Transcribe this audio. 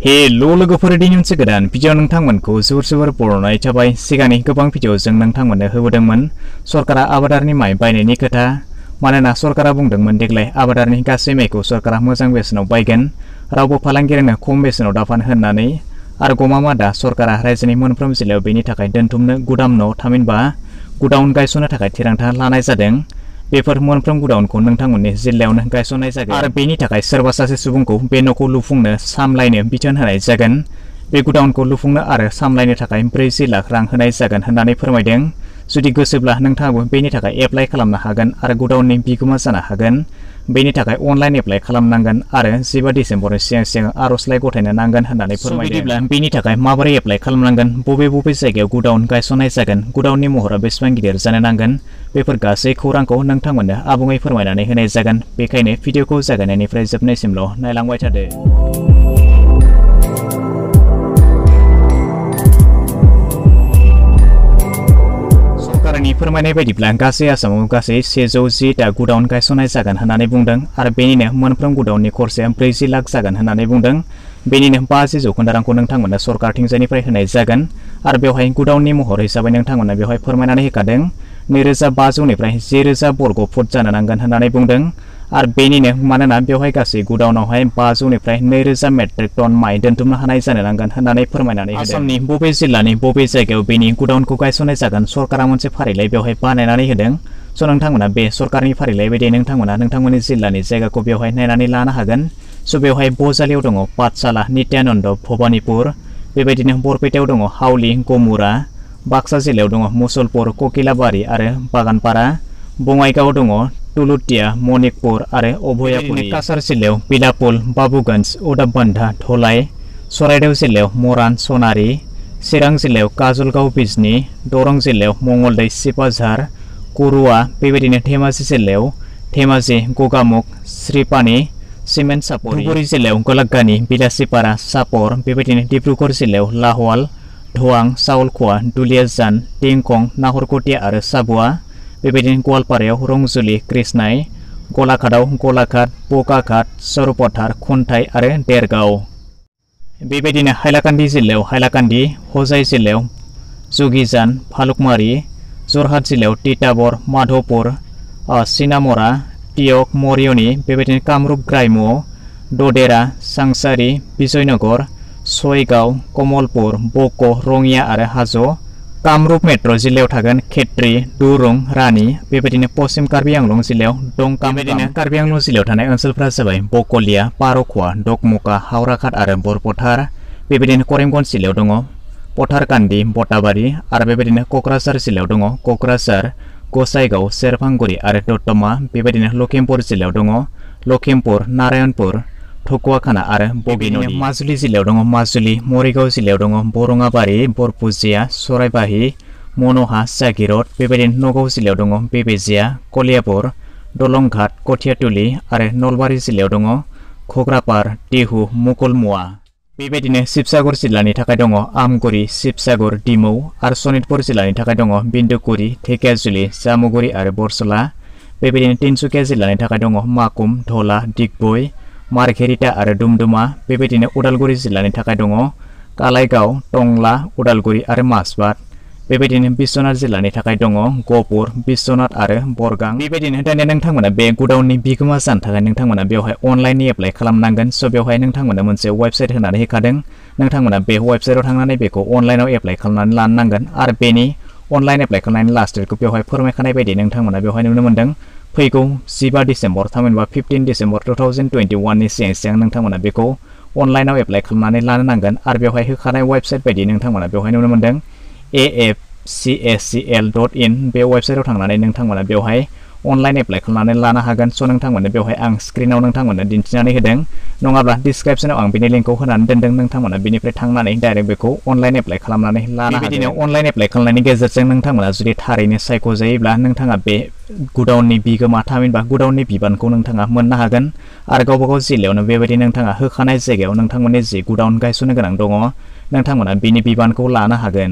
Hello लोगोफोर दिनै मोनसे गोदान भिडिअ नोंथांमोनखौ जोबोर बरायनाय थाबाय। सिगांनि गोबां भिडिअजों नोंथांमोननो होबोदोंमोन सरकारा आबादारिनि माइ बायनायनि खोथा। मानोना सरकारा बुंदोंमोन देग्लाय आबादारिनि गासै माइखौ सरकारा मोजां बेसेनाव बायगोन, रावबो फालांगिरिनो खम बेसेनाव दाफान होननानै। आरो गमामादा सरकारा रायजोनि मोनफ्रोम जिल्लायाव बेनि थाखाय दोनथुमनो गुदाम न' थामहिनबा गुदाउन गायसननो थाखाय थिरांथा लानाय जादों। बेफोर मोनफ्रोम गुदाउनखौ नोंथांमोननि जिल्लायावनो गायसननाय जागोन आरो बेनि थाखाय सोरबा सासे सुबुंखौ बे न'खौ लुफुंनो सामलायनो बिथोन होनाय जागोन। बे गुदाउनखौ लुफुंनो आरो सामलायनो थाखाय 40 लाख रां होनाय जागोन होननानै फोरमायदों। जुदि गोसोब्ला नोंथाङाबो बेनि थाखाय एप्लाइ खालामनो हागोन आरो गुदाउननि बिगोमा जानो हागोन। बेनि थाखाय अनलाइन एप्लाइ खालामनांगोन आरो 15 डिसेम्बरनि सिगां आर'जलाइ गथायनो नांगोन होननानै फोरमायदों। बेनि थाखाय माबोरै एप्लाइ खालामनांगोन, बबे जायगायाव गुदाउन गायसननाय जागोन, गुदाउननि महरा बेसेबां गिदिर जानो नांगोन, बेफोर गासै खौरांखौ नोंथांमोननो आबुङै फोरमायनानै होनाय जागोन। बेखायनो भिडिअखौ जागायनायनिफ्राय जोबनायसिमल' नायलांबाय थादो। सरकारनि फोरमायनाय बायदिब्ला गासै आसामाव गासै 110टा गुदाउन गायसननाय जागोन होननानै बुंदों आरो बेनिनो मोनफ्रोम गुदाउननि खरसाया 40 लाख जागोन होननानै बुंदों। बेनिनो 50% रांखौ नोंथांमोननो सरकारथिंजायनिफ्राय होनाय जागोन आरो बेवहाय गुदाउननि महर हिसाबै नोंथांमोननो बेवहाय फोरमायनानै होखादों 2500 निफ्राय 10,000 बर्ग फुट जानो नांगोन होननानै बुंदों। आरो बेनिनो मानोना बेवहाय गासै गुदाउनावहाय 500 निफ्राय 2000 मेट्रिक टन माइ दोनथुमनो हानाय जानो नांगोन होननानै फोरमायनानै होदों। आसामनि बबे जिल्लानि बबे जायगायाव बेनि गुदाउनखौ गायसननाय जागोन सरकारा मोनसे फारिलाइ बेवहाय बानायनानै होदों। नोंथांमोना बे सरकारनि फारिलाइ बायदि नोंथांमोना नोंथांमोननि जिल्लानि जायगाखौ बेवहाय नायनानै लानो हागोन। बेवहाय बजालियाव दङ पाठशाला, नित्यानन्द, भबानिपुर, बेबायदिनो बरपेटायाव दङ हावली, गमुरा, बाक्सा जिल्लायाव दङ मुसलपुर, ककिलाबारि आरो बागानपारा, बङाइगावआव दङ तुलुटिया, मणिकपुर आरो अभयापुरी, काछार जिल्लायाव बिलापुल, बाबुगन्ज, उदाबबान्धा, धलाई, चराइदेव जिल्लायाव मरान, सनारि, चिरां जिल्लायाव काजलगाव, बिजनी, दरं जिल्लायाव मंगलदै, सिपाझार, कुरुवा, बेबायदिनो धेमाजि जिल्लायाव धेमाजि, गगामुख, श्रीपानी, सिमेन्ट सापर, धुबुरी जिल्लायाव गलागानि, बिलासिपारा, सापर, बेबायदिनो डिब्रुगड़ जिल्लायाव लाहवाल, धवां, चाउलख'वा, दुलियाजान, टिंखं, नाहरकटिया आरो साबुआ, बेबायदिनो गवालपारायाव रंजुली, कृष्णाई, गलाघाटआव गलाघाट, बोकाघाट, सरपथार, खुन्थाइ आरो देरगाव, बेबायदिनो हाइलाकान्दि जिल्लायाव हाइलाकान्दि, हजाइ जिल्लायाव जुगिजान, भालुकमारि, जरहाट जिल्लायाव तिताबर, माधवपुर, सिनामरा, टियक, मरियनी, बेबायदिनो कामरुप ग्राम्य, ददेरा, सांसारि, बिजयनगर, सयगाव, कमलपुर, बक', रङिया आरो हाज', कामरुप मेट्र' जिल्लायाव थागोन खेत्री, दुरुं, रानी, बेबायदिनो पश्चिम कार्बि आंलं जिल्लायाव दंकाम, बेबायदिनो कार्बि आंलं जिल्लायाव थानाय ओनसोलफोरा जाबाय बकलिया, पारख'वा, डकमुका, हावराघाट आरो बरपथार, बेबायदिनो करिमगन्ज जिल्लायाव दङ पथारकान्दी, बटाबारि आरो बेबायदिनो क'क्राझार जिल्लायाव दङ क'क्राझार, गसाइगाव, सेरफांगुरि आरो दतमा, बेबायदिनो लखिमपुर जिल्लायाव दङ लखिमपुर, नारायणपुर, ठकुवाखाना आरो बगिनदि, माजुलि जिल्लायाव दङ माजुलि, मरिगाव जिल्लायाव दङ बरङाबारि, बरपुजिया, सराइबाहि, मन'हा, जागिरद, बेबायदिनो नगाव जिल्लायाव दङ बेबेजिया, कलियाबर, दलंघाट, कथियातुलि आरो नलबारि जिल्लायाव दङ घग्रापार, टिहु, मुकुलमुवा, बेबायदिनो शिबसागर जिल्लानि थाखाय दङ आमगुरि, शिबसागर, डिमौ आरो सनितपुर जिल्लानि थाखाय दङ बिन्दुगुरि, धेकियाजुलि, जामुगुरि आरो बरसला, बेबायदिनो तिनसुकिया जिल्लानि थाखाय दङ माकुम, धला, दिगबय, मारघेरिटा आरो दुमदुमा, बेबायदिनो उदालगुरि जिल्लानि थाखाय दङ कालाइगाव, टंला, उदालगुरि आरो मासबाद, बेबायदिनो बिश्वनाथ जिल्लानि थाखाय दङ गहपुर, बिश्वनाथ आरो बरगां। बेबायदिनो दानिया नोंथांमोना बे गुदाउननि बिगोमा जानो थाखाय नोंथांमोना बेवहाय अनलाइननि एप्लाइ खालामनांगोन। बेवहाय नोंथांमोना मोनसे वेबसाइट होनानै होखादों। नोंथांमोना बे वेबसाइटआव थांनानै बेखौ अनलाइनाव एप्लाइ खालामनानै लानो नांगोन आरो बेनि अनलाइन एप्लाइ खालामनायनि लास्ट डेटखौ बेवहाय फोरमायखानाय बायदि नोंथांमोना बेवहाय नुनो मोन्दों। फैगौ 15 डिसेम्बर थामहिनबा 15 डिसेम्बर 2021 नि सिगां नोंथांमोना बेखौ अनलाइनाव एप्लाइ खालामनानै लानो नांगोन आरो बेवहाय होखानाय वेबसाइट बायदि नोंथांमोना बेवहाय नुनो मोन्दों afcscl.in, बे वेबसाइटआव थांनानै नोंथांमोना बेवहाय अनलाइन एप्लाइ खालामनानै लानो हागोन। नोंथांमोना बेवहाय आं स्क्रिनाव नोंथांमोना दिन्थिनानै होदों, नङाब्ला डिसक्रिपसनाव आं बेनि लिंकखौ होनानै दोनदों। नोंथांमोना बेनिफ्राय थांनानै डाइरेक्ट बेखौ अनलाइन एप्लाइ खालामनानै लानो हागोन। बेबायदिनो अनलाइन एप्लाइ खालामनायनि गेजेरजों नोंथांमोना जुदि थारैनो सायख'जायोब्ला नोंथाङा बे गुदाउननि बिगोमा थामहिनबा गुदाउननि बिबानखौ नोंथाङा मोननो हागोन आरो गावबागाव जिल्लायावनो बेबायदि नोंथाङा होखानाय जायगायाव नोंथांमोननि जि गुदाउन गायसननो गोनां दङ नोंथांमोना बेनि बिबानखौ लानो हागोन।